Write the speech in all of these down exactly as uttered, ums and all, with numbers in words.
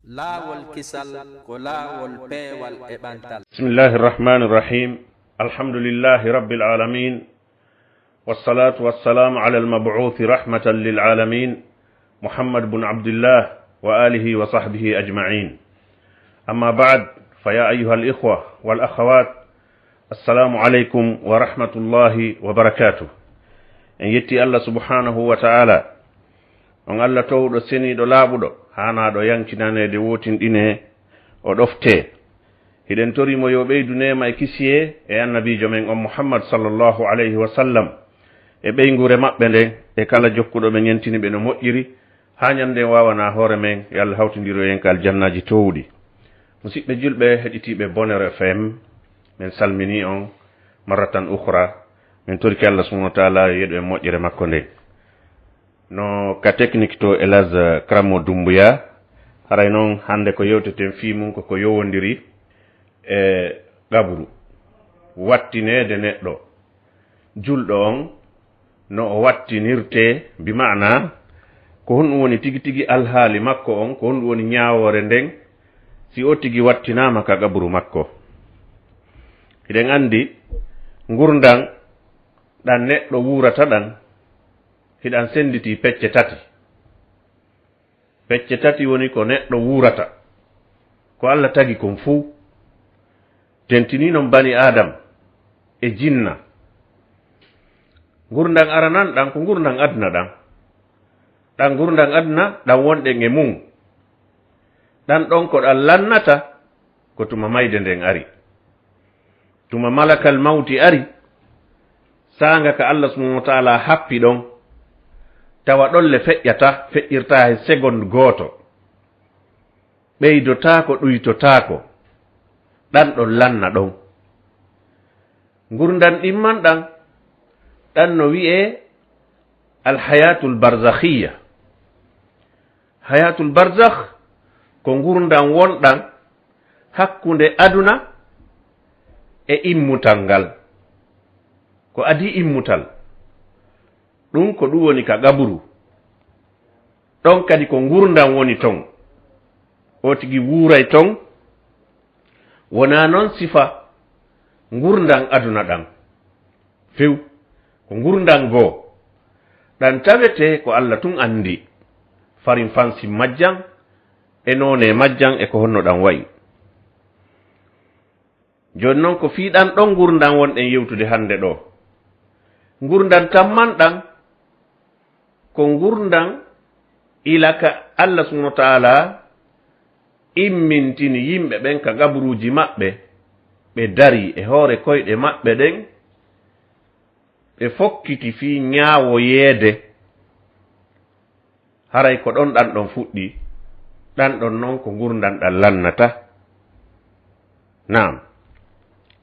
Laawol kisal ko laawol peewal e ɓantal. بسم الله الرحمن الرحيم. الحمد لله رب العالمين. والصلاة والسلام على المبعوث رحمة للعالمين محمد بن عبد الله وآله وصحبه أجمعين. أما بعد، فيا أيها الإخوة والأخوات، السلام عليكم ورحمة الله وبركاته. En yetti Allah subhanahu wa ta'ala, on Allah towɗo, seniiɗo, laaɓuɗo, haanaaɗo yankinaneede, wootinɗinee, o ɗoftee. Hiɗen tori mo yo ɓeydu neema e kisiyee e annabiijo men on Muhammad sallallahu alayhi wa sallam, e ɓeynguure maɓɓe nden, e kala jokkuɗo ɓe, ñentini ɓe no moƴƴiri, haa ñande en waawana hoore men, yo Allah hawtindiro en ka aljannaaji toowuɗi. Musiɓɓe julɓe, heɗitiiɓe Bonheur F M, men salminii on marratan ukhra, men torike Allah subhanahu wa ta'ala yo yeɗu en moƴƴere makko nden. No ka technique to Elhadj Karamo Doumbouya, haray non hande ko yewteten fii mun ko ko yowondiri e qabru, wattineede neɗɗo. Julɗo on, no o wattinirtee, bi ma'ana, ko honɗum woni tigi tigi alhaali makko on, ko honɗum woni ñaawoore nden, si o tigi wattinaama ka qabru makko. Hiɗen anndi ngurndan ɗan neɗɗo wuurata ɗan, hiɗan senditii pecce tati. Pecce tati woni ko neɗɗo wuurata, ko Allah tagi kon fow, tentinii non bani Aadam e jinna. Ngurndan aranan ɗan ko ngurndan aduna ɗan. Ɗan ngurndan aduna ɗan wonɗen e mun. Ɗan ɗon ko ɗan lannata ko tuma mayde nden ari. Tuma malakal mawti ari, saanga ka Allah subhanahu wa ta'ala happi ɗon, tawa ɗon le feƴƴata, feƴƴirtaa he seconde gooto. Ɓeydotaako, ɗuytotaako. Ɗan ɗon lanna ɗon. Ngurndan ɗimman ɗan, ɗan no wi'ee alhayatul barzakhiyya. Hayatul barzakh ko ngurndan wonɗan hakkunde aduna e immutal ngal. Ko adii immutal. Ɗun ko ɗun woni ka qaburu. Ɗon kadi ko ngurndan woni ton. O tigi wuuray ton. Wonaa non sifa ngurndan aduna ɗan. Few, ko ngurndan goo. Ɗan tawetee ko Allah tun anndi farin fansi majjan, e noone majjan, e ko honno ɗan wa'i. Jooni non ko fii ɗan ɗon ngurndan wonɗen yewtude hande ɗoo. Ngurndan tamman ɗan, ko ngurndan ila ka Allah subhanahu wa ta'ala immintini yimɓe ɓen ka gaburuuji maɓɓe, ɓe darii e hoore koyɗe maɓɓe ɗen, ɓe fokkiti fii ñaawoyeede. Haray ko ɗon ɗan ɗon fuɗɗi, ɗan ɗon non ko ngurndan ɗan lannata. Naam.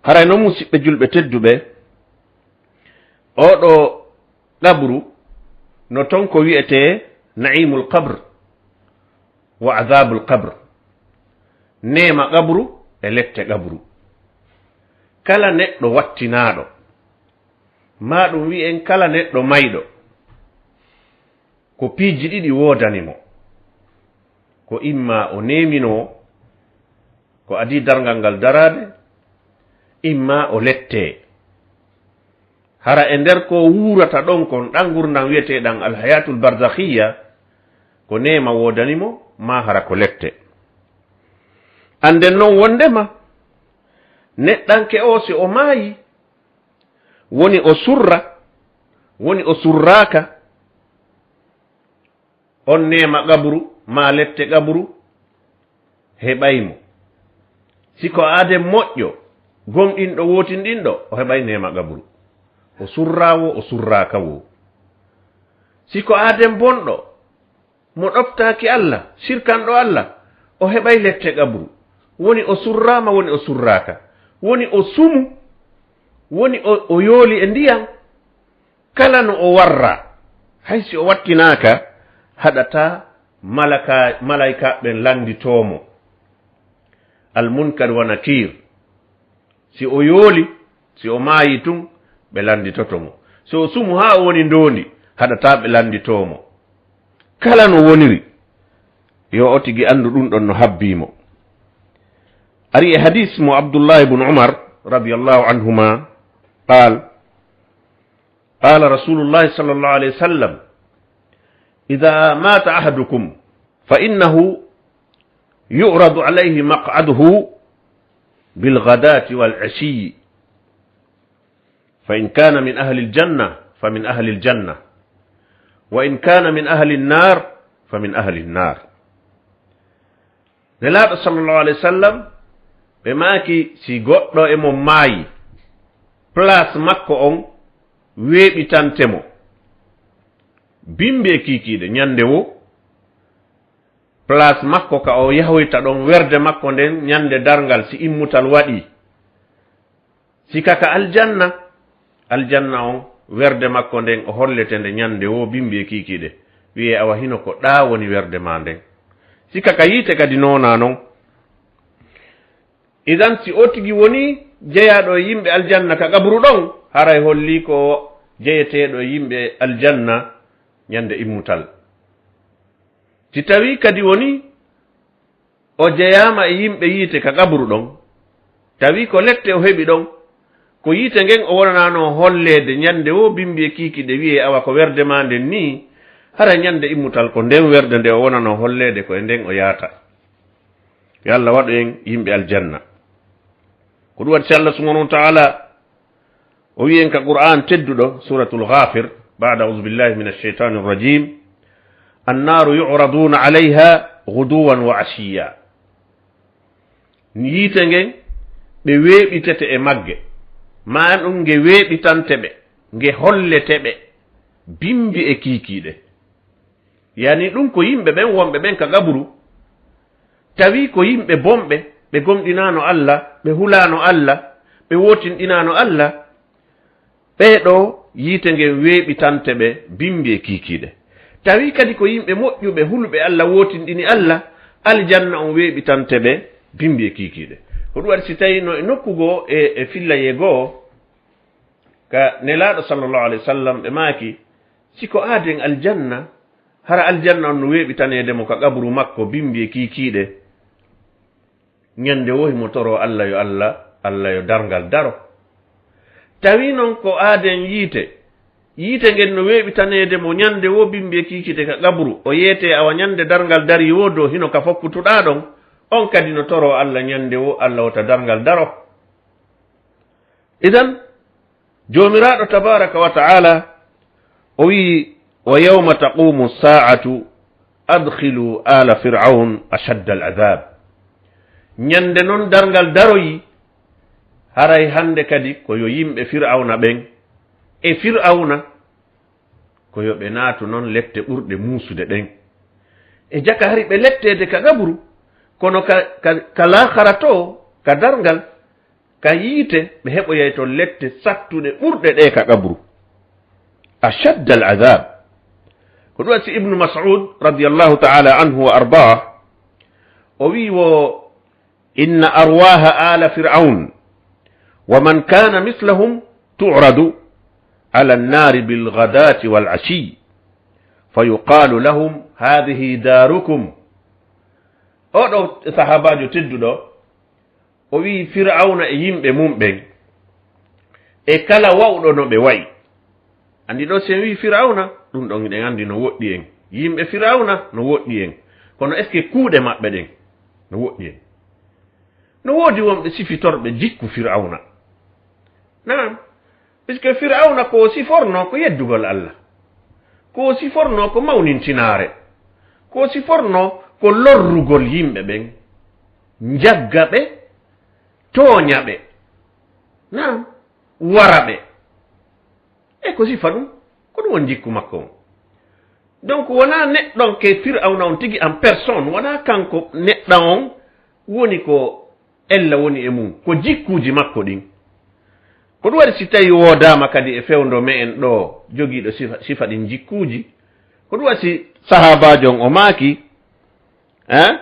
Haray non, musiɓɓe julɓe tedduɓe, oo ɗoo qabru, no ton ko wi'etee na'imul qabr wa adhabul qabr, neema qabru e lette qabru. Kala neɗɗo wattinaaɗo, maa ɗun wi'en kala neɗɗo mayɗo, ko piiji ɗiɗi woodani mo. Ko imma o neeminoo, ko adii darngal ngal daraade, imma o lettee. Hara e nder ko wuurata ɗon kon, ɗan ngurndan wi'etee ɗan alhayatul barzakhiyya, ko neema woodani mo, maa hara ko lette. Annden non wonndema neɗɗanke oo, si o maayi, woni o surra, woni o surraaka, on neema qabru maa lette qabru heɓay mo. Si ko aaden moƴƴo, gomɗinɗo, wootinɗinɗo, o heɓay neema qabru. O surraa woo, o surraaka woo. Si ko aaden bonɗo, mo ɗoftaaki Allah, sirkanɗo Allah, o heɓay lette qabru. Woni o surraama, woni o surraaka. Woni o sumu, woni o, o yooli e ndiyan. Kala no o warra, hay si o wattinaaka, haɗataa malaka-, malaykaaɓe ɓen lannditoo mo. Al Munkar wa Nakiir. Si o yooli, si o maayi tun, ɓe lannditoto mo. Si o sumu haa o woni ndoondi, haɗataa ɓe lannditoo mo. Kala no woniri, Yo o tigi anndu ɗum ɗon no habbii mo. Ari e hadis mo Abdullah ibn Umar radiyallahu anhuma, qaal, qaala Rasulullahi sallallahu alayhi wa sallam, "Idha mata ahadukum fa innahu yu'radu alayhi maq'aduhu bil ghadati wal ashiyi. Fa in kana min ahli al janna fa min ahli al janna. Wa in kana min ahli an nar fa min ahli an nar." Nelaaɗo sallallahu alayhi wa sallam, ɓe maaki, si goɗɗo e mon maayi, place makko on weeɓitante mo bimbi e kiikiiɗe ñande wo, place makko ka o yahoyta ɗon, werde makko nden ñande darngal, si immutal waɗi. Si ka ka aljanna, aljanna on, werde makko nden o hollete nde ñande wo bimbi e kiikiiɗe. Wi'e, "Awa hino ko ɗaa woni werde ma nden." Si ka ka yiite kadi noona non. Idan, si o tigi woni jeyaaɗo e yimɓe aljanna ka qabru ɗon, haray holli ko jeyeteeɗo e yimɓe aljanna ñande immutal. Si tawi kadi woni o jeyaama e yimɓe yiite ka qabru ɗon, tawi ko lette o heɓi ɗon, ko yiite ngen o wonanano holleede ñande wo bimbi e kiikiiɗe, wi'e, "Awa ko werde ma nden nii," hara ñande immutal ko nden werde nde o wonano holleede, ko e nden o yaata. Yo Allah waɗu en yimɓe aljanna. Ko ɗum waɗi si Allah subhanahu wa ta'ala o wi'i en ka Qur'an tedduɗo, Suratul Ghafir, ba'da a'udhu billahi minash shaitanir rajim, "Annaru yu'raduna alayha ghuduwan wa ashiya." Yiite ngen, ɓe weeɓitete e magge, maa ɗum nge weeɓitante ɓe, nge hollete ɓe, bimbi e kiikiiɗe. Yani ɗum ko yimɓe ɓen wonɓe ɓen ka qabru, tawi ko yimɓe bonɓe, ɓe gomɗinaano Allah, ɓe hulaano Allah, ɓe wootinɗinaano Allah, ɓee ɗoo yiite ngen weeɓitante ɓe bimbi e kiikiiɗe. Tawi kadi ko yimɓe moƴƴuɓe, huluɓe Allah, wootinɗini Allah, aljanna on weeɓitante ɓe bimbi e kiikiiɗe. Ko ɗum waɗi si tawi no e nokku goo e, e fillayee goo, ka Nelaaɗo sallallahu alayhi wa sallam, ɓe maaki, si ko aaden aljanna, hara aljanna on no weeɓitaneede mo ka qabru makko bimbi e kiikiiɗe. Ñande wo himo toroo Allah yo Allah, Allah yo darngal daro. Tawi non ko aaden yiite, yiite ngen no weeɓitaneede mo ñande wo bimbi e kiikiiɗe ka qabru, o yeetee awa ñande darngal darii wo dow hino ka fokkutuɗaa ɗon, on kadi no toroo Allah ñande wo Allah wota darngal daro. Idan, Joomiraaɗo tabaraka wa ta'ala o wi'i, "Wa yawma taqumu sa'atu adkhilu ala fir'aun ashadda al-adhab." Ñande non darngal daroyi, haray hande kadi ko yo yimɓe Fir'awna ɓen e Fir'awna, ko yo ɓe naatu non lette ɓurɗe muusude ɗen. E jaka hari ɓe letteede ka qabru, kono ka, ka, ka laakhara to, ka darngal, ka yiite, ɓe heɓoyay ton lette sattuɗe ɓurɗe ɗe ka qabru. Ashadda al adhab. Ko ɗum waɗi si Ibnu Mas'ud radiyallahu ta'ala anhu wa ardah, o wi'i wo, "Inna arwaha ala Fir'aun wa man kana mislahum tu'radu ala an-nari bil ghadati wal ashi, fa yuqalu lahum, 'Hadhihi darukum.'" Oɗo sahabajo tedduɗo, o wi'i, Fir'awna e yimɓe mum ɓen, e kala wawɗo no ɓe wa'i. Andi ɗo, si en wi'i Fir'awna, ɗum ɗon hiɗen andi no woɗɗi en. Yimɓe Fir'awna no woɗɗi en. Kono est-ce que kuuɗe maɓɓe ɗen no woɗɗi en? No woodi wonɓe sifitorɓe jikku Fir'awna. Naam. Puisque Fir'awna ko o siforno ko yeddugol Allah. Ko o siforno ko mawnintinaare. Ko o siforno ko lorrugol yimɓe ɓen. Njagga ɓe, tooña ɓe. Naam, wara ɓe. E ko sifa ɗum, ko ɗum woni jikku makko on. Donc, wonaa neɗɗo on ke Fir'awna on tigi en personne, wonaa kanko neɗɗo on woni ko ella woni e mum, ko jikkuuji makko ɗin. Ko ɗum waɗi si tawi woodaama kadi e fewndo me'en ɗo jogiiɗo sifa, sifa ɗin jikkuuji, ko ɗum waɗi si sahaabaajo on o maaki, eh,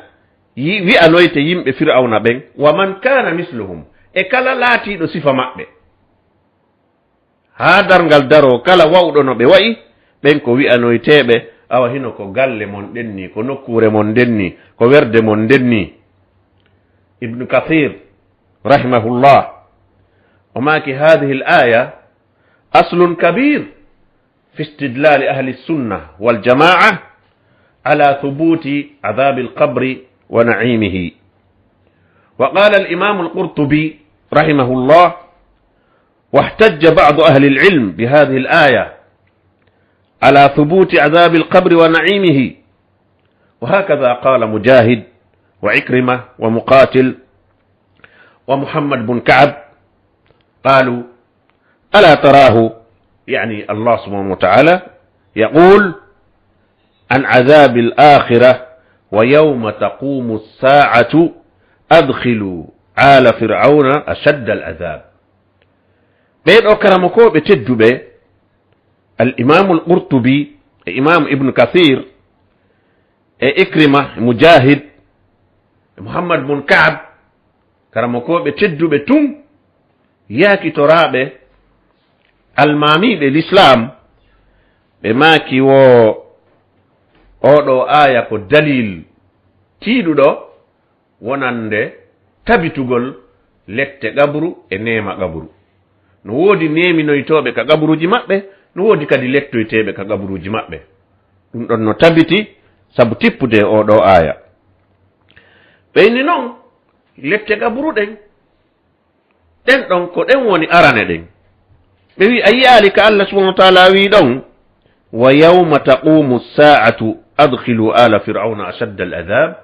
yi-, wi'anoyte yimɓe Fir'awna ɓen, "Wa man kana misluhum," e kala laatiiɗo sifa maɓɓe. Haa darngal daroo, kala wawɗo no ɓe wa'i, ɓen ko wi'anoyteeɓe, Awa hino ko galle mon ɗen ni, ko nokkuure mon nden ni, ko werde mon nden ni. Ibnu Kathir, rahimahullah, o maaki, "هذه الآية أصل كبير في استدلال أهل السنة والجماعة على ثبوت عذاب القبر ونعيمه." وقال الإمام القرطبي، رحمه الله: "واحتج بعض أهل العلم بهذه الآية على ثبوت عذاب القبر ونعيمه." وهكذا قال مجاهد وعكرمة ومقاتل ومحمد بن كعب. قالوا: "ألا تراه"، يعني الله سبحانه وتعالى، "يقول عن عذاب الآخرة: ويوم تقوم الساعة أدخلوا آل فرعون أشد العذاب." Ɓee ɗoo karamokooɓe tedduɓe, Al Imaamul Qurtubi e Imaamu Ibnu Kathir e Ikrima e Mujahid e Muhammad bun Ka'ab, karamokooɓe tedduɓe tun, yaakitoraaɓe almaamiiɓe Lislaam, ɓe maaki wo oo ɗoo aaya ko dalil tiiɗuɗo wonande tabitugol lette qabru e neema qabru. No woodi neeminoytooɓe ka qaburuuji maɓɓe, no woodi kadi lettoyteeɓe ka qaburuuji maɓɓe. Ɗum ɗon no tabiti sabu tippude e oo ɗoo aaya. Ɓe inni non, lette qabru ɗen, ɗen ɗon ko ɗen woni arane ɗen. Ɓe wi, a yi'aali ka Allah subhanahu wa ta'ala wi ɗon, "Wa yawma taqumu sa'atu adkhilu ala fir'auna ashadda al-adhab."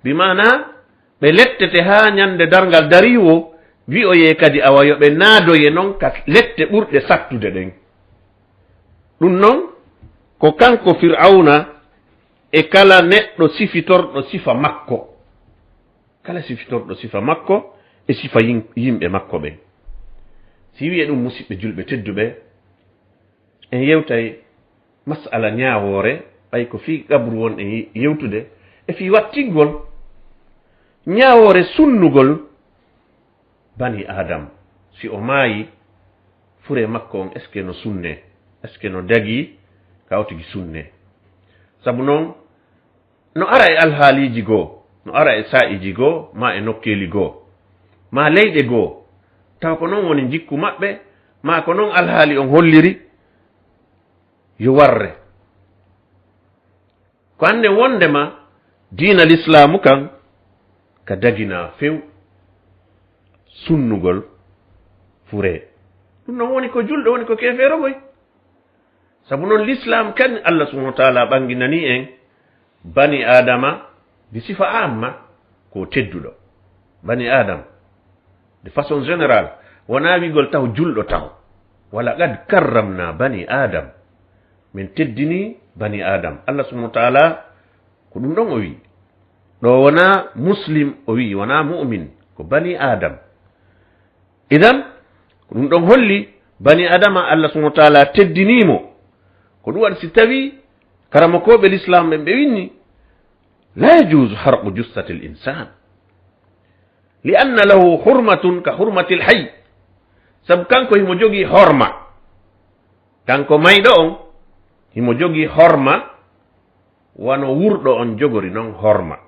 Bi maana, ɓe lettete haa ñande darngal dariwo, wi'oye kadi awa yo ɓe naadoye non ka lette ɓurɗe sattude ɗen. Ɗum non, ko kanko Fir'auna e kala neɗɗo sifitorɗo sifa makko. Kala sifitorɗo sifa makko e sifa yim-, yimɓe makko ɓen. Si wi'e ɗum, musidɓe julɓe tedduɓe, en yewtay mas'ala ñaawoore, ɓay ko fii qabru wonɗen yewtude, e fii wattingol ñaawoore sunnugol bani Adam. Si o maayi, fure makko on, est-ce que no sunne? Est-ce que no dagi ka o tigi sunne? Sabu non, no ara e alhaaliiji goo, no ara e saa'iiji goo, maa e nokkeeli goo, maa leyɗe goo, tawa ko non woni njikku maɓɓe, maa ko non alhaali on holliri yo warre. Ko annden wonndema diina Lislaamu kan ka daginaa few sunnugol furee. Ɗum non woni ko julɗo, woni ko keefeero goy. Sabu non, Lislaam kan, Allah subhanahu wa ta'ala ɓanginanii en bani Aadama bi sifa amma, ko tedduɗo. Bani Aadama, de façon générale, wonaa wi'gol taw julɗo taw. "Wa laqad karramna bani Adam." Min teddinii bani Adam. Allah subhanahu wa ta'ala ko ɗum ɗon o wi'i. Ɗo wonaa muslim o wi'i, wonaa mu'min, ko bani Adam. Idan, ko ɗum ɗon holli bani Adama Allah subhanahu wa ta'ala teddinii mo. Ko ɗum waɗi si tawi karamokooɓe Lislaam ɓen ɓe winni, "La yajuzu harqu jussati l-insan, li anna lahu hurmatun ka hurmati l-hayy." Sabu kanko himo jogii horma. Kanko mayɗo on, himo jogii horma, wano wurɗo on jogori non horma.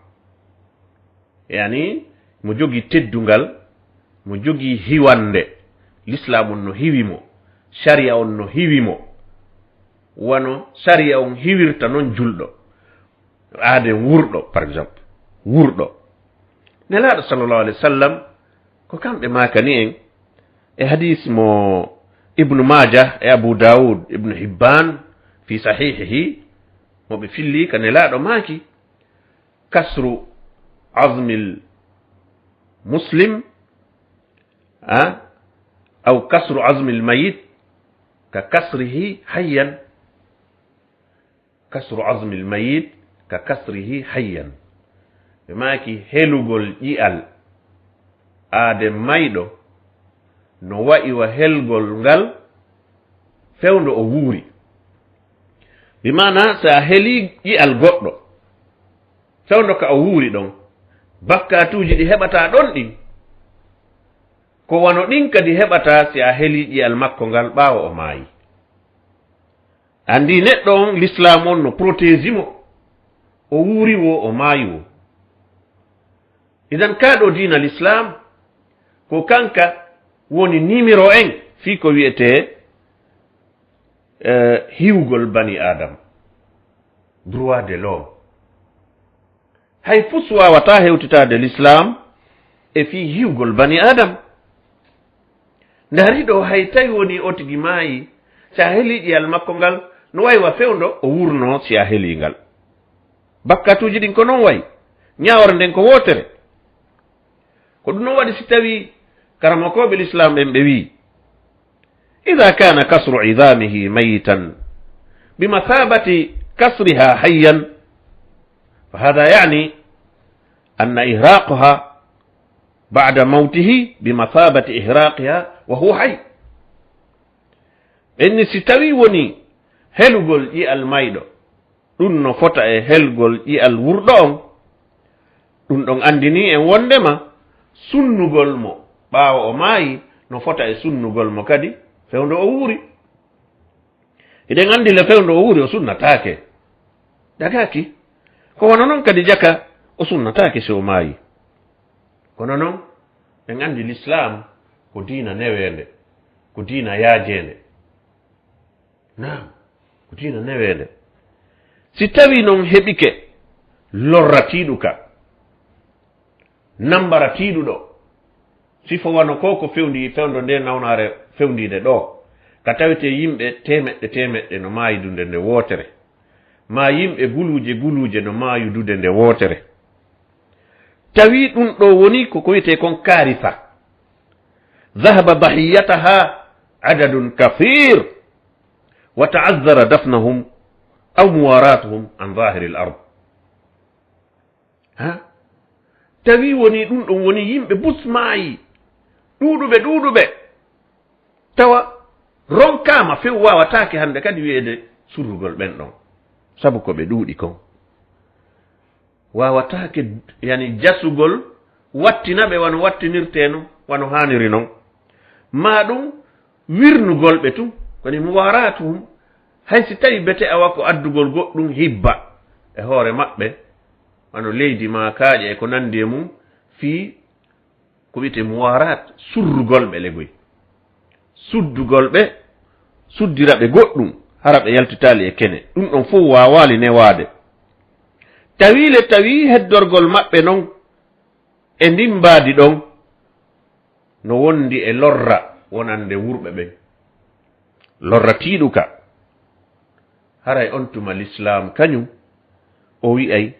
Yani, mo jogii teddungal, mo jogii hiwande. Lislaam on no hiwi mo, sariya on no hiwi mo, wano sariya on hiwirta non julɗo. Aaden wurɗo, par exemple, wurɗo. Nelaaɗo sallallahu alayhi wa sallam, ko kamɓe maakani en e hadis mo Ibnu Maaja e Abu Daawud, Ibnu Hibbaan fi sahihihi, mo ɓe filli ka Nelaaɗo maaki, "Kasru azmil muslim, a, aw kasru azmil mayit ka kasrihi hayyan." "Kasru azmil mayit ka kasrihi hayyan." Ɓe maaki, helugol ƴi'al aade mayɗo no wa'i wa helgol ngal fewndo o wuuri. Bi maana, si a helii ƴi'al goɗɗo fewndo ka o wuuri ɗon, bakkaatuuji ɗi heɓataa ɗon ɗin, ko wano ɗin kadi heɓataa si a helii ƴi'al makko ngal ɓaawo o maayi. Anndi neɗɗo on, l'islam on no protégé mo. O wuuri wo, o maayi wo. Idan kaa ɗo diina l'islam, ko kanka woni numéro un fii ko wi'etee, eh, hiwgol bani Adam. Droit de l'homme. Hay fus waawataa hewtitaade l'islam e fii hiwgol bani Adam. Ndaari ɗo, hay tawi woni o tigi maayi, si a helii ƴi'al makko ngal, no wayi wa fewndo o wurnoo si a helii ngal. Bakkatuuji ɗin ko non wayi, ñaawre nden ko wootere. Ko ɗum non waɗi si tawii karamokooɓe l'islam ɓen ɓe wi'i, إذا كان كسر عظامه ميتا بمثابة كسرها حيا، فهذا يعني أن إحراقها بعد موته بمثابة إحراقها وهو حي. Ɓen ni, si tawii woni helugol ƴi'al mayɗo, ɗum no fota e helgol ƴi'al wurɗo on, ɗum ɗon anndinii en wonndema sunnugol mo ɓaawo o maayi no fota e sunnugol mo kadi fewndo o wuuri. Hiɗen anndi le fewndo o wuuri o sunnataake. Dagaaki. Ko wano non kadi jaka o sunnataake si o maayi. Kono non, en anndi l'islam ko diina neweende, ko diina yaajeende. Naam, ko diina neweende. Si tawii non heɓike lorra tiiɗuka, nammbara tiiɗuɗo, sifo wano ko ko fewndi, fewndo nde nawnaare fewndiinde ɗo, ka tawetee yimɓe teemeɗɗe teemeɗɗe no maayi duunde nde wootere, maa yimɓe guluuje guluuje no maayi duunde nde wootere. Tawi ɗum ɗo woni ko ko wiyetee kon kaarisa. ذهب ضحيتها عدد كثير وتعذر دفنهم أو مواراتهم عن ظاهر الأرض. Ha? Tawi woni ɗum ɗum woni yimɓe bus maayi, ɗuuɗuɓe, ɗuuɗuɓe. Tawa ronkaama few, waawataake hannde kadi wi'eede surrugol ɓen ɗon. Sabu ko ɓe ɗuuɗi kon. Waawataake, yani, jasugol wattina ɓe wano wattinirtee non, wano haaniri non. Maa ɗum wirnugol ɓe tun, koni muwaraatuhum, hay si tawi bete awa ko addugol goɗɗum hibba e hoore maɓɓe, wano leydi maa kaaƴe e ko nanndi e mum, fii ko wi'etee muwaraat, surrugol ɓe legoy. Suddugol ɓe, suddira ɓe goɗɗum, hara ɓe yaltitaali e kene. Ɗum ɗon fow waawaali newaade. Tawi le tawi heddorgol maɓɓe non e ndin mbaadi ɗon no wondi e lorra wonande wurɓe ɓen. Lorra tiiɗuka. Haray on tuma l'islam kañum o wi'ay,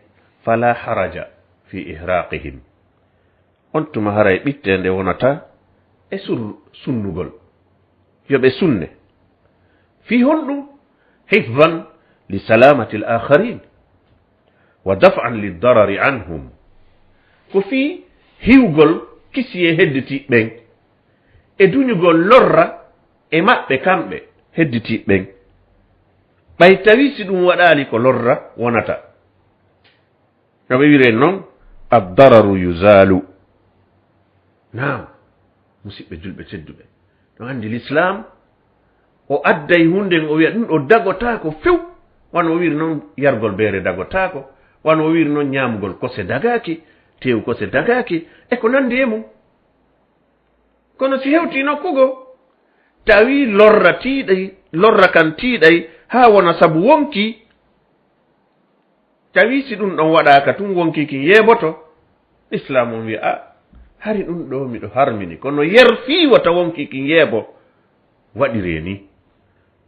"Fala haraja fi ihraqihim." On tuma haray ɓitteende wonata e sur-, sunnugol. Yo ɓe sunne. Fii honɗum? Hifzan li salamati al akharin wa daf'an lid darari anhum. Ko fii hiwgol kisiyee hedditi ɓen e duñugol lorra e maɓɓe kamɓe hedditi ɓen. Ɓay tawi si ɗum waɗaali ko lorra wonata. No ɓe wi'iree non, ad-dararu yuzalu. Naam, musiɓɓe julɓe tedduɓe, no anndi l'islam, o adday hunden, o wi'a ɗum ɗo dagotaako few, wano o wi'iri non yargol beere dagotaako, wano o wi'iri non ñaamugol kose dagaaki, teewu kose dagaaki, e ko nanndi e mum. Kono si hewtii nokku goo, tawi lorra tiiɗay, lorra kan tiiɗay, haa wona sabu wonkii, tawi si ɗum ɗon waɗaaka tun, wonkii kin yeeboto. Islaam on wi'a, "A, hari ɗum ɗo miɗo harmini, kono yer fii wata wonkii kin yeebo, waɗiree ni."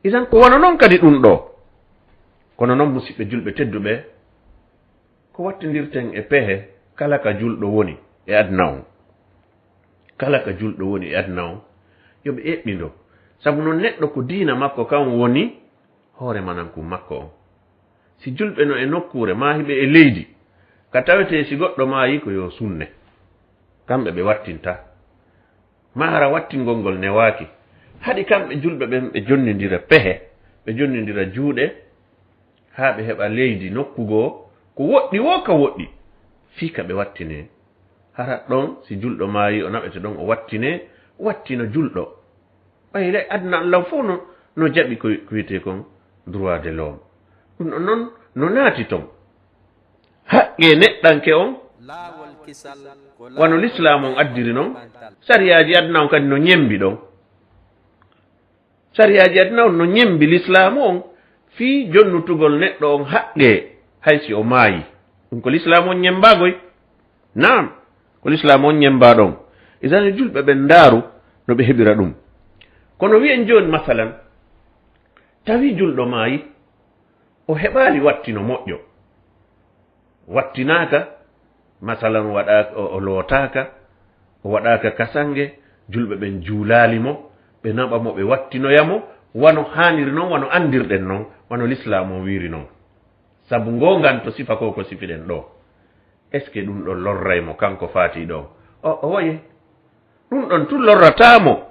Idan ko wano non kadi ɗum ɗo. Kono non, musiɓɓe julɓe tedduɓe, ko wattindirten e pehe kala ka julɗo woni e aduna on. Kala ka julɗo woni e aduna on, yo ɓe eɓɓindo. Sabu non, neɗɗo ko diina makko kan woni, hoore mananku makko on. Si julɓe no e nokkuure, maa hiɓe e leydi, ka tawetee si goɗɗo maayi ko yo sunne, kamɓe ɓe wattinta. Maa hara wattingol ngol newaaki, haɗi kamɓe julɓe ɓen ɓe jonnindira pehe, ɓe jonnindira juuɗe, haa ɓe heɓa leydi nokku goo, ko woɗɗi woo ka woɗɗi, fii ka ɓe wattinee. Hara ɗon, si julɗo maayi, o naɓete ɗon, o wattinee, wattino julɗo. Ɓay ley aduna on lan fow no, no jaɓi ko, ko wi'etee kon Droit de l'homme. Ɗum ɗon noon no naati toon. Haqqe neɗɗanke on, wano lislaam on addiri noon, sariyaaji aduna on kadi no ñemmbi ɗon. Sariyaaji aduna on no ñemmbi lislaam on fii jonnutugol neɗɗo on haqqe, hay si o maayi. Ɗum ko lislaam on ñemmbaagoy. Naam, ko lislaam on ñemmbaa ɗon. Idan julɓe ɓen ndaaru no ɓe heɓira ɗum. Kono wi'en jooni, masalan, tawi julɗo maayi, o heɓaali wattino moƴƴo. Wattinaaka, masalan, waɗaaka, o, o lootaaka, o waɗaaka kasange, julɓe ɓen juulaali mo, ɓe naɓa mo, ɓe wattinoya mo, wano haaniri non, wano anndirɗen non, wano lislaam on wiiri non. Sabu ngoonganto sifa ko ko sifiɗen ɗoo. Est-ce que ɗum ɗon lorray mo kanko faatiiɗo on? O, o waye. Ɗum ɗon tun lorrataa mo.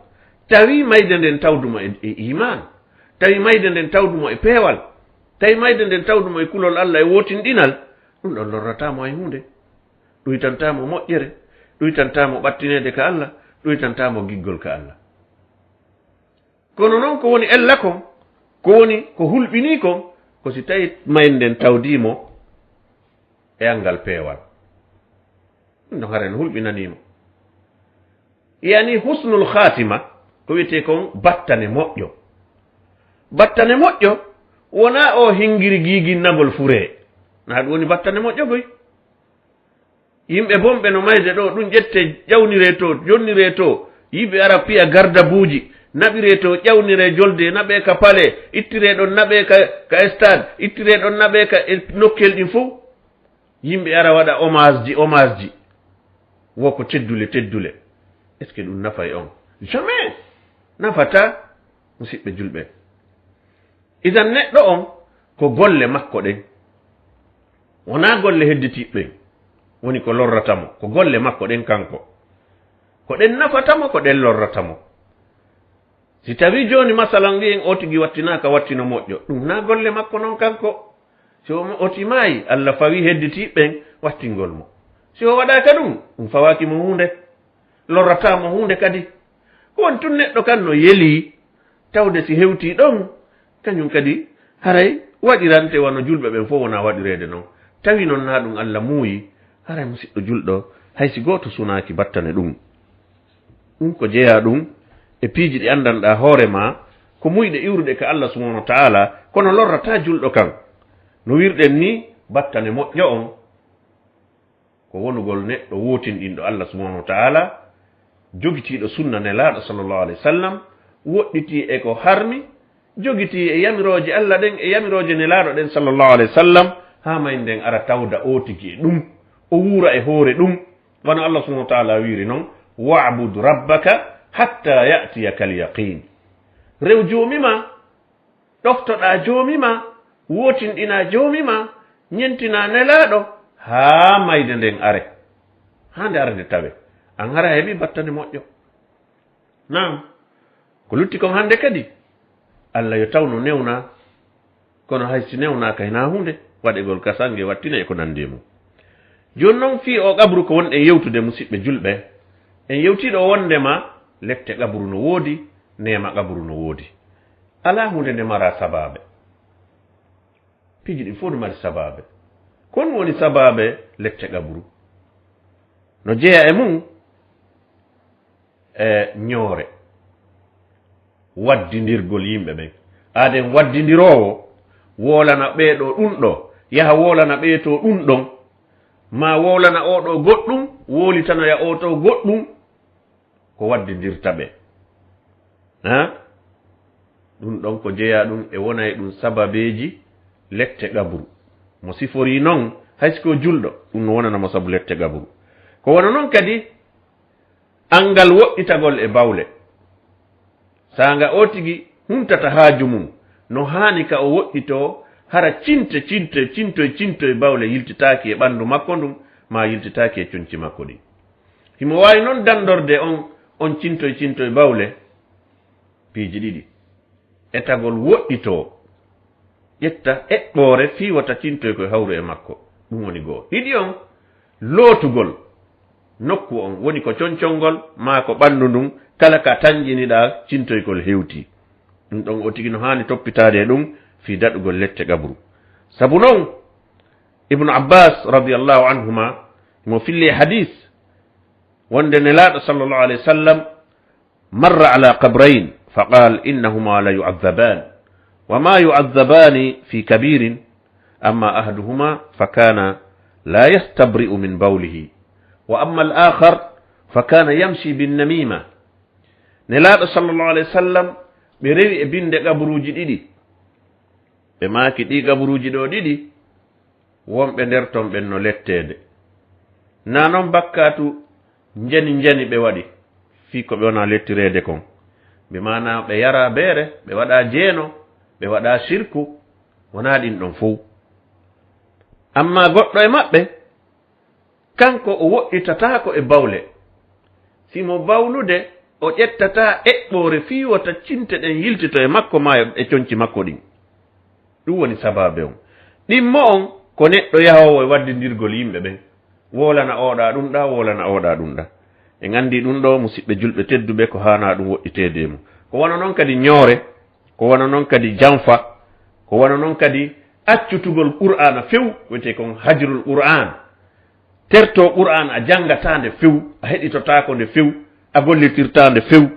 Tawi mayde nden tawdu mo e, e iman. Tawi mayde nden tawdu mo e peewal. Tawi mayde nden tawdu mo e kulol Allah e wootinɗinal. Ɗum ɗon lorrataa mo hay huunde. Ɗuytantaa mo moƴƴere. Ɗuytantaa mo ɓattineede ka Allah. Ɗuytantaa mo giggol ka Allah. Kono non ko woni ella kon, ko woni ko hulɓinii kon, ko si tawi mayde nden tawdii mo e anngal peewal. Ɗum ɗon hara en hulɓinanii mo. Yani husnul khatima, ko wiyetee kon battane moƴƴo. Battane moƴƴo, wonaa o hingiri giiginnagol furee. Na ɗum woni battane moƴƴo goy. Yimɓe bonɓe no mayde ɗoo, ɗum ƴettee ƴawniree to, jonniree to. Yimɓe ara piya gardabuuji, naɓiree to, ƴawniree jolde, naɓee ka palais, ittiree ɗon, naɓee ka, ka stade, ittiree ɗon, naɓee ka e nokkel ɗin fow. Yimɓe ara waɗa hommage ji, hommage ji. Wo ko teddule, teddule. Est-ce que ɗum nafay on? Jamais! Nafataa, musiɓɓe julɓe. Idan neɗɗo on, ko golle makko ɗen. Wonaa golle hedditiiɓe ɓen woni ko lorrata mo, ko golle makko ɗen kanko. Ko ɗen nafata mo, ko ɗen lorrata mo. Si tawii jooni, masalan, wi'en o tigi wattinaaka wattino moƴƴo, ɗum naa golle makko non kanko. Si o, o timaayi, Allah fawi hedditiiɓe ɓen wattingol mo. Si o waɗaaka ɗum, ɗum fawaaki mo huunde. Lorrataa mo huunde kadi. Ko woni tun neɗɗo kan no yelii, tawde si hewtii ɗon, kañum kadi haray waɗirante wano julɓe ɓen fof wona waɗireede non. Tawi non naa ɗum Allah muuyi, haray musiɗɗo julɗo, hay si gooto sunaaki battane ɗum. Ɗum ko jeyaa ɗum e piiji ɗi anndanɗaa hoore maa, ko muyɗe iwruɗe ka Allah subhanahu wa ta'ala, kono lorrataa julɗo kan. No wirɗen ni, battane moƴƴo on, ko wonugol neɗɗo wootinɗinɗo Allah subhanahu wa ta'ala, jogitiiɗo sunna Nelaaɗo sallallahu alayhi wa sallam, woɗɗitii e ko harmi, jogitii e yamirooje Allah ɗen e yamirooje Nelaaɗo ɗen sallallahu alayhi wa sallam, haa may nden ara tawda o tigi e ɗum, o wuura e hoore ɗum, wano Allah subhanahu wa ta'ala wiiri non, "Wa'bud rabbaka hatta ya'tiyakal yaqin." Rew Joomi maa, ɗoftoɗaa Joomi maa, wootinɗinaa Joomi maa, ñentinaa Nelaaɗo, haa mayde nden are. Haa nde are nde tawe. An hara a heɓii battane moƴƴo. Naam. Ko lutti kon hannde kadi, Allah yo taw no newnaa. Kono hay si newnaaka hinaa huunde, waɗegol ka sannge wattine e ko nanndi e mum. Jooni non fii o qabru ko wonɗen yewtude, musiɓɓe julɓe, en yewtii ɗo wonndema lette qabru no woodi, neema qabru no woodi. Alaa huunde nde maraa sabaabe. Piiji ɗin fof no mari sabaabe. Ko honɗum woni sabaabe lette qabru? No jeyaa e mum e ñoore, waddindirgol yimɓe ɓen. Aaden waddindiroowo, woolana ɓee ɗo ɗum ɗo, yaha woolana ɓee to ɗum ɗon, maa woolana oo ɗo goɗɗum, woolitanoya oo to goɗɗum, ko waddindirta ɓe. Ha? Ɗum ɗon ko jeyaa ɗum e wona e ɗum sababeeji lette qabru. Mo siforii non, hay si ko julɗo, ɗum no wonana mo sabu lette qabru. Ko wano non kadi, anngal woɗɗitagol e bawle. Saanga o tigi huntata haaju mum, no haani ka o woɗɗitoo, hara cinte, cinte, cintoy, cintoy bawle yiltitaaki e ɓanndu makko ndun, maa yiltitaaki e conci makko ɗin. Himo waawi non danndorde on, on cintoy, cintoy bawle, piiji ɗiɗi. Etagol woɗɗitoo, ƴetta eɓɓoore fii wota cintoy koy hawru e makko. Ɗum woni goo. Ɗiɗi on, lootugol nokku on, woni ko concongol maa ko ɓanndu ndun, kala ka tanƴiniɗaa cintoykol hewtii. Ɗum ɗon o tigi no haani toppitaade e ɗum, fii daɗugol lette qabru. Sabu non, Ibnu Abbas radiyallahu anhuma, mo filli hadis, wonde Nelaaɗo sallallahu alayhi wa sallam marra ala qabrayn, faqal, innahuma la yu'adhaban, wa ma yu'adhabani fi kabirin, amma ahaduhuma fakana la yastabri'u min bawlihi, wa amma al-akhar fakana yamshi bin namima. Nelaaɗo sallallahu alayhi wa sallam, ɓe rewi e binde qabruuji ɗiɗi. Ɓe maaki ɗi qabruuji ɗo ɗiɗi, wonɓe nder ton ɓen no letteede. Na non bakkaatu njani njani ɓe waɗi, fii ko ɓe wona lettireede kon. Bi maana ɓe yara beere, ɓe waɗa jeeno, ɓe waɗa shirku, wona ɗin ɗon fow. Amma goɗɗo e maɓɓe, kanko o woɗɗitataako e bawle. Si mo bawlude, o ƴettataa eɓɓoore fii wota cinte ɗen yiltito e makko maa e conci makko ɗin. Ɗum woni sabaabe on. Ɗimmo on ko neɗɗo yahoowo e waddindirgol yimɓe ɓen. Woolana ooɗa ɗum ɗa, woolana ooɗa ɗum ɗa. En anndi ɗum ɗo, musiɓɓe julɓe tedduɓe, ko haana ɗum woɗɗiteede e mum. Ko wano non kadi ñoore, ko wano non kadi janfa, ko wano non kadi accutugol Qur'aana few, wiyetee kon hajrul Qur'aan. Terto Qur'aan, a janngataa nde few, a heɗitotaako nde few, a gollitirtaa nde few.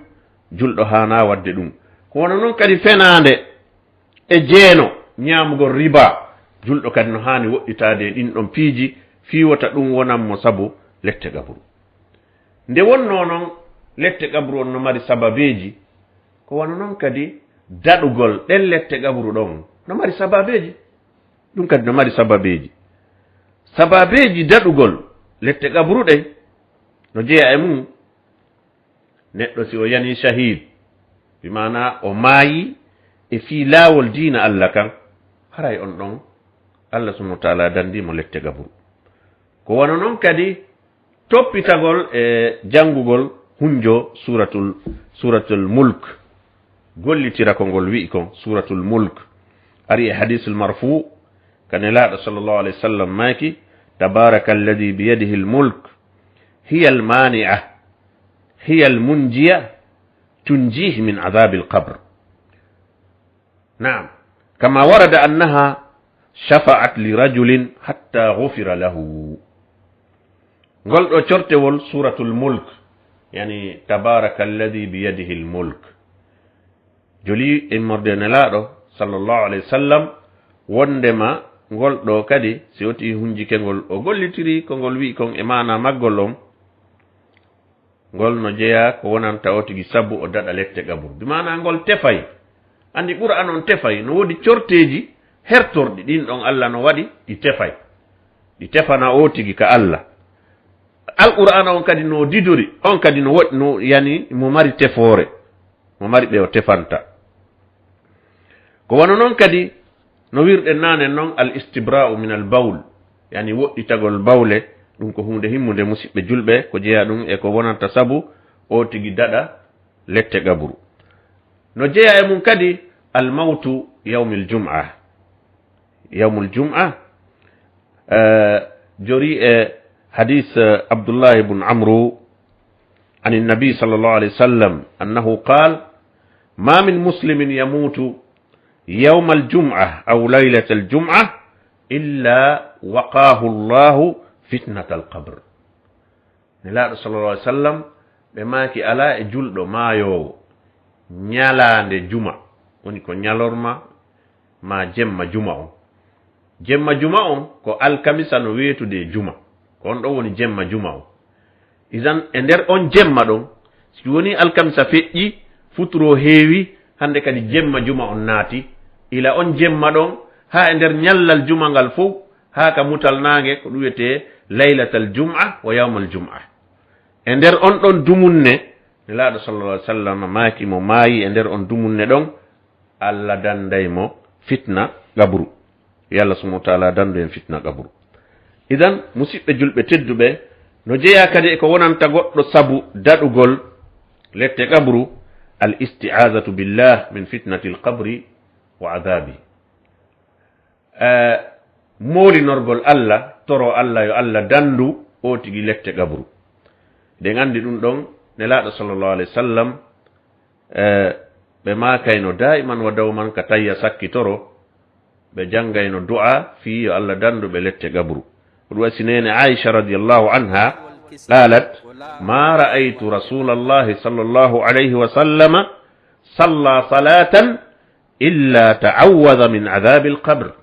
Julɗo haana waɗde ɗum. Ko wano non kadi fenaande e jeeno, ñaamugol riba, julɗo kadi no haani woɗɗitaade e ɗin ɗon piiji, fii wota ɗum wonan mo sabu lette qabru. Nde wonnoo non lette qabru on no mari sababeeji, ko wano non kadi daɗugol ɗen lette qabru ɗon no mari sababeeji. Ɗum kadi no mari sababeeji. Sababeeji daɗugol lette qabru ɗen no jeyaa e mum neɗɗo si o yanii shahid, bi maana o maayi e fii laawol diina Alla kan, haray on ɗon Alla subhanahu wa taala danndii mo lette qabru. Ko wano non kadi toppitagol e janngugol hunjo suuratul, suuratul Mulk, gollitira ko ngol wi'i kon, suuratul Mulk. Ari e hadiisul marfu, ka Nelaaɗo sallallahu alayhi wa sallam maaki, "Tabaraka alladhi biyadihi al-mulk, hiya al-mani'a, hiya al-munjiya, tunjihi min adhabil qabr." Naam. Kama warada annaha shafa'at li rajulin hatta ghufira lahu. Ngol ɗo cortewol suuratul Mulk, yani, "Tabaraka alladhi biyadihi al-mulk." Joli immorde Nelaaɗo sallallahu alayhi wa sallam, wondema ngol ɗo kadi, si woti hunjike ngol, o gollitiri ko ngol wi'i kon e maana maggol on, ngol no jeyaa ko wonanta o tigi sabu o daɗa lette qabru. Bi maana ngol tefay. Anndi Qur'aan on tefay, no woodi corteeji hertorɗi, ɗin ɗon Alla no waɗi ɗi tefay. Ɗi tefana o tigi ka Alla. Alqur'aana on kadi no didori, on kadi no woɗ-, no, yani, mo mari tefoore, mo mari ɓe o tefanta. Ko wano non kadi, no wirɗen naane non, al istibra'u min al bawl, yani woɗɗitagol bawle, ɗum ko huunde himmunde, musiɓɓe julɓe, ko jeyaa ɗum e ko wonanta sabu o tigi daɗa lette qabru. No jeyaa e mum kadi al mawtu yawmil jum'a. Yawmul jum'a, eh, jori e hadis, eh, Abdullah ibn Amru, عن النبي صلى الله عليه وسلم أنه قال: ما من مسلم يموت يوم الجمعة أو ليلة الجمعة إلا وقاه الله فتنة القبر. Nelaaɗo sallallahu alaihi wasallam, ɓe maaki, alaa e julɗo maayoowo ñalaande juma, woni ko ñalorma maa jemma juma on. Jemma juma on ko alkamisa no weetude e juma. Ko on ɗon woni jemma juma on. Idan, e nder on jemma ɗon, si woni alkamisa feƴƴi, futuro heewi, hannde kadi jemma juma on naati, ila on jemma ɗon, haa e nder ñallal juma ngal fow, haa ka mutal naange, ko ɗum wiyetee laylatal jum'a wa yawmal jum'a. E nder on ɗon dumunne, Nelaaɗo sallallahu alaihi wasallam maaki, mo maayi e nder on dumunne ɗon, Alla danday mo fitna qabru. Yo Alla subhanahu wa taala dandu en fitna qabru. Idan, musiɓɓe julɓe tedduɓe, no jeyaa kadi e ko wonanta goɗɗo sabu daɗugol lette qabru, al isti'azatu billah min fitnatil qabri wa adhabi. Eh, moolinorgol Alla, toro Alla yo Alla dandu o tigi lette qabru. Ɗen anndi ɗum ɗon, Nelaaɗo sallallahu alaihi wasallam, eh, ɓe maakayno daiman wa dawman ka tayya sakki toro, ɓe janngayno du'a fii yo Allah danndu ɓe lette qabru. Ko ɗum waɗi si neene Aisha radiyallahu anha qaalat, "Ma ra'aytu Rasulallahi sallallahu alayhi wa sallama salla salatan illa ta'awwadha min adhabil qabr."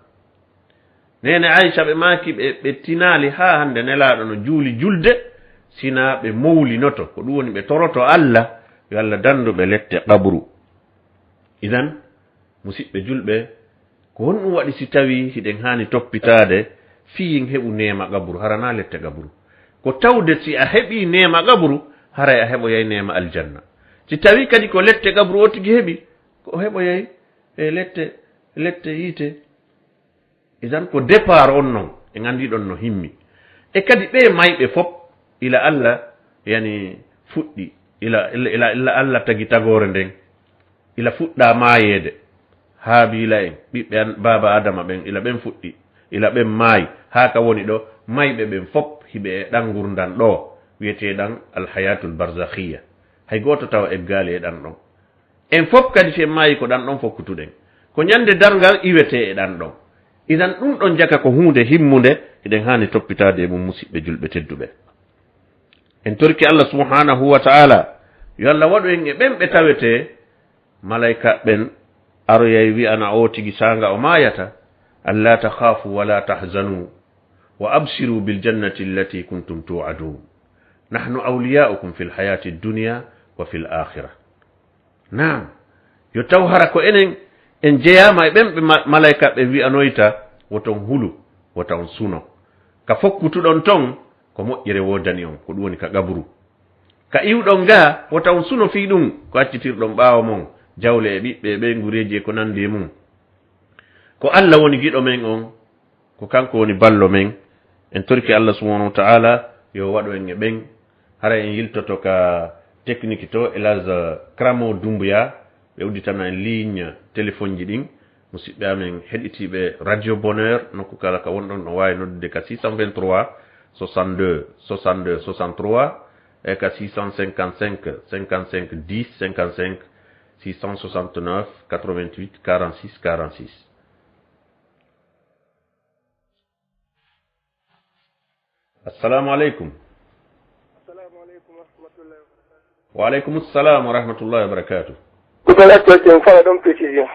Neene Aisha ɓe maaki ɓe, ɓe tinaali haa hannde Nelaaɗo no juuli julde, sina ɓe mowlinoto. Ko ɗum woni ɓe toroto Allah, yo Allah danndu ɓe lette qabru. Idan, musiɓɓe julɓe, ko honɗum waɗi si tawii hiɗen haani toppitaade fii en heɓu neema qabru, hara na lette qabru? Ko tawde si a heɓii neema qabru, haray a heɓoyay neema aljanna. Si tawii kadi ko lette qabru o tigi heɓi, ko o heɓoyay e lette, lette yiite. Idan ko départ on non, en anndi ɗon no himmi. E kadi ɓee mayɓe fop, ila Allah, yani, fuɗɗi, ila, ila, ila, ila Allah tagi tagoore nden, ila fuɗɗa maayeede. Haabiila en, ɓiɓɓe an, baaba Adama ɓen, ila ɓen fuɗɗi, ila ɓen maayi, haa ka woni ɗo, mayɓe ɓen fop hiɓe e ɗan ngurndan ɗo, wi'etee ɗan alhayatul barzakhiya. Hay gooto tawa eggaali e ɗan ɗon. En fof kadi, si en maayi, ko ɗan ɗon fokkutuɗen. Ko ñande darngal iwetee e ɗan ɗon. Idan, ɗum ɗon jaka ko huunde himmunde, hiɗen haani toppitaade e mum, musiɓɓe julɓe tedduɓe. En torike Allah subhanahu wa ta'ala, yo Allah waɗu en e ɓen ɓe tawetee, malayka ɓen aroyay wi'ana o tigi saanga o maayata, "Alla takhafu wa la tahzanu, wa abshiru bil jannati allati kuntum tu'adun. Nahnu awliya'ukum fil hayati dunya wa fil akhirah." Naam, yo taw hara ko enen en jeyaama e ɓen ɓe ma-, malayka ɓe wi'anoyta, "Woton hulu, wota on suno." Ka fokkutuɗon ton, ko moƴƴere woodani on, ko ɗum woni ka qaburu. Ka iwɗon ga, wota on suno fii ɗum, ko accitirɗon ɓaawo mon, jawle e ɓiɓɓe e ɓeynguureeji e ko nanndi e mum. Ko Allah woni giɗo men on, ko kanko woni ballo men. En torike Allah subhanahu wa ta'ala yo waɗu en e ɓen. Hara en yiltoto ka technique to, El Hadj Kramo Doumbouya, ɓe udditana en ligne téléphone ji ɗin. Musiɓɓe amen heɗitiiɓe Radio Bonheur, nokku kala ka wonɗon, no waawi noddude ka six cent vingt-trois, soixante-deux, soixante-deux, soixante-trois, e ka six cent cinquante-cinq, cinquante-cinq, dix, cinquante-cinq, six cent soixante-neuf, quatre-vingt-huit, quarante-six, quarante-six. Assalamu aleykum. Assalamu aleykum wa rahmatullahi wa barakatuh. Wa aleykum salam wa rahmatullahi wa barakatuh. Ko ɗon accolten fala ɗon précision.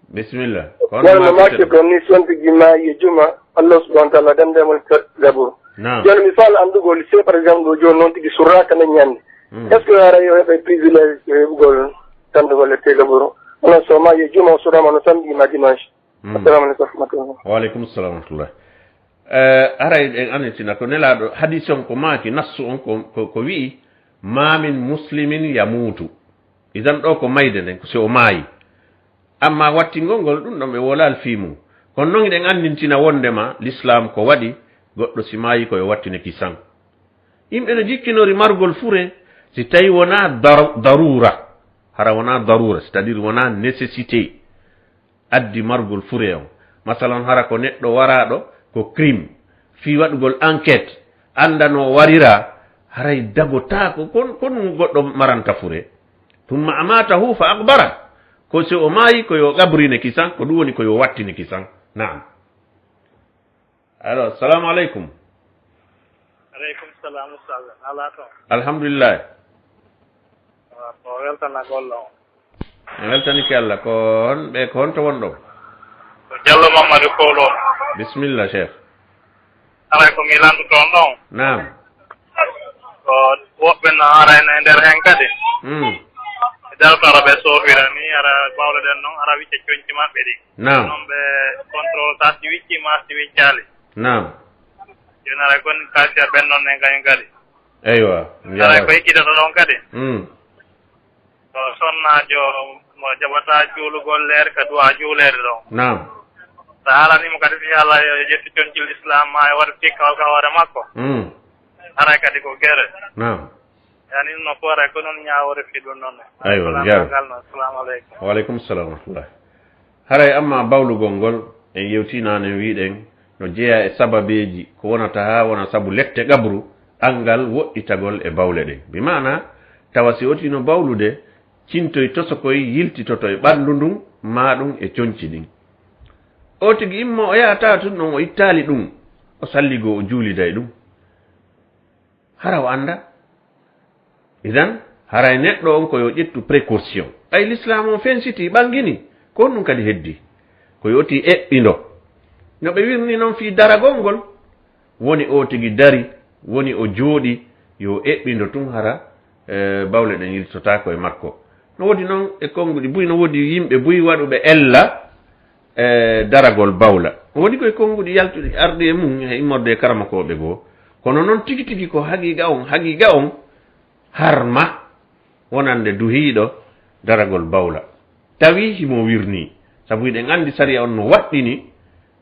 Bisimilla. Ko hono wonno ma maaki keɗen? Ɗon ni sontigi ma ye juma, Allah subhanahu wa ta'ala dande mon ka zabur. Naam. Jooni mi fala anndugol, si par exemple ɗo jooni noon tigi surraka nen ñande. Mm. Est-ce que hara yo heɓe privilège e heɓugol tandugol e te zabur? Onon so ma ye juma o surrama no samedi ma dimanche. Mm. Assalamu aleykum wa rahmatullah. Wa aleykum salam wa rahmatullah. Eh, haray en annitina ko Nelaaɗo, hadis on ko maaki, nassu on ko, ko, ko wi'i, "Ma min muslimin yamutu." Idan ɗo ko mayde nden, ko si o maayi. Amma wattingol ngol, ɗum ɗon ɓe wolaali fii mum. Kono non hiɗen anndintina wondema l'islam ko waɗi, goɗɗo si maayi ko yo wattine kisan. Yimɓe no jikkinori margol fure, si tawi wonaa dar-, darura, hara wonaa darura, c'est-à-dire wonaa nécessité. Addi margol fure on. Masalan, hara ko neɗɗo waraaɗo, ko crime. Fii waɗugol enquête, annda no warira, haray dagotaako, kon, kon goɗɗo maranta fure. Thumma amatahu fa aqbara. Ko si o maayi, ko yo qabrine kisan, ko ɗum woni ko yo wattine kisan. Naam. Allo, salamu aleykum. Aleykum salam, Ustaz. Alaa toon. Alhamdulillah. Waaw, ko weltanagol on. Mi weltanike Allah. Ko hon-, ɓe, ko honto wonɗon? Ko Jallo Mamadou Kowlo. Bisimilla, Cheikh. Haray ko mi lanndotoo on ɗon. Naam. Ko woɓɓe no arayno e nder heen kadi. Mm. E nder ko ara ɓe soofira ni, ara bawleɗen noon, ara wicca coñci maɓɓe ɗi. Naam. Noon ɓe contrôle ta si wicci ma si wiccaali. Naam. Jooni ara kon kasiya ɓen noon en kañum kadi. Eywa, mi Ara jaaraama. Ko ittitoto ɗon kadi. Mm. Ko sonnaajo mo jaɓata juulugol leer ka duwa juuleede ɗon. Naam. So haalanii mo kadi si Allah yo ƴettu coñcil Islam ma e waɗa tikkawol ka hoore makko. Mm. Haray kadi ko gere. Naam. Yani no foora ko non ñaawore fi ɗum noon. Aywa, Salaam jaaraama. Ngal noon. Assalamu aleykum. Wa aleykum salam wa rahmatullah. Haray amma bawlugol ngol, en yewtii naane, wiiɗen no jeyaa e sababeeji ko wonata haa wona sabu lette qabru, anngal woɗɗitagol e bawle ɗen. Bi maana, tawa si otii no bawlude, cintoy tosokoy yiltitoto e ɓanndu ndun, maa ɗum e conci ɗin. O tigi immo o yaha tawa tun ɗon o ittaali ɗum, o salligoo o juuliday ɗum. Hara o annda? Idan, haray neɗɗo on ko yo ƴettu précaution. Ɓay l'islam on fensiti, ɓangini, ko honɗum kadi heddi? Ko yo ti eɓɓindo. No ɓe wirni non fii daragol ngol, woni o tigi dari, woni o jooɗi, yo eɓɓindo tun hara, eh, bawle ɗen yiltotaako e makko. No woodi non e konnguɗi buy, no woodi yimɓe buy waɗuɓe ella, e daragol bawla. Woodi koye konnguɗi yaltuɗi arɗi e mum e immorde e karamokooɓe goo. Kono non tigi tigi ko haqiiqa on, haqiiqa on harma wonande duhiiɗo daragol bawla. Tawi himo wirnii, sabu hiɗen anndi sariya on no waɗɗini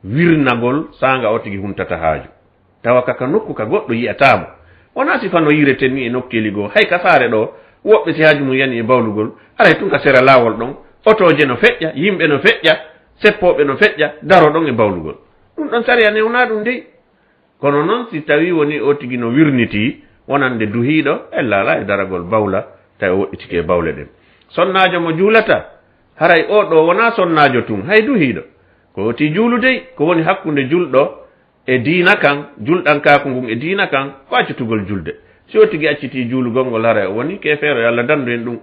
wirnagol saanga o tigi huntata haaju. Tawa ka, ka nokku ka goɗɗo yi'ataa mo. Wonaa sifa no yi'ireten ni e nokkeeli goo. Hay ka saare ɗoo, woɓɓe si haaju mum yani e bawlugol, aray tun ka sera laawol ɗon, otooje no feƴƴa, yimɓe no feƴƴa, seppooɓe no feƴƴa, daro ɗon e bawlugol. Ɗum ɗon sariya newnaa ɗum dey. Kono non si tawii woni o tigi no wirnitii, wonande duhiiɗo, ella alaa e daragol bawla, tawi o woɗɗitike e bawle ɗen. Sonnaajo mo juulata, haray oo ɗoo wonaa sonnaajo tun, hay duhiiɗo. Ko o ti juulu dey, ko woni hakkunde julɗo e diina kan, julɗankaaku ngun e diina kan, ko accitugol julde. Si o tigi accitii juulugol ngol, haray o woni keefeero, yo Alla dandu en ɗum.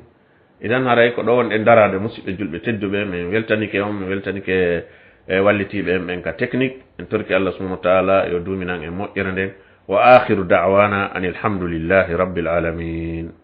Idan haray ko ɗo wonɗen daraade, musidɓe julɓe tedduɓe, min weltanike on, min weltanike e wallitiiɓe en ɓen ka technique. En torki Allah subhanahu wa ta'ala yo duuminan en moƴƴere nden. Wa akhiru da'wana anil hamdulillahi rabbil alamin.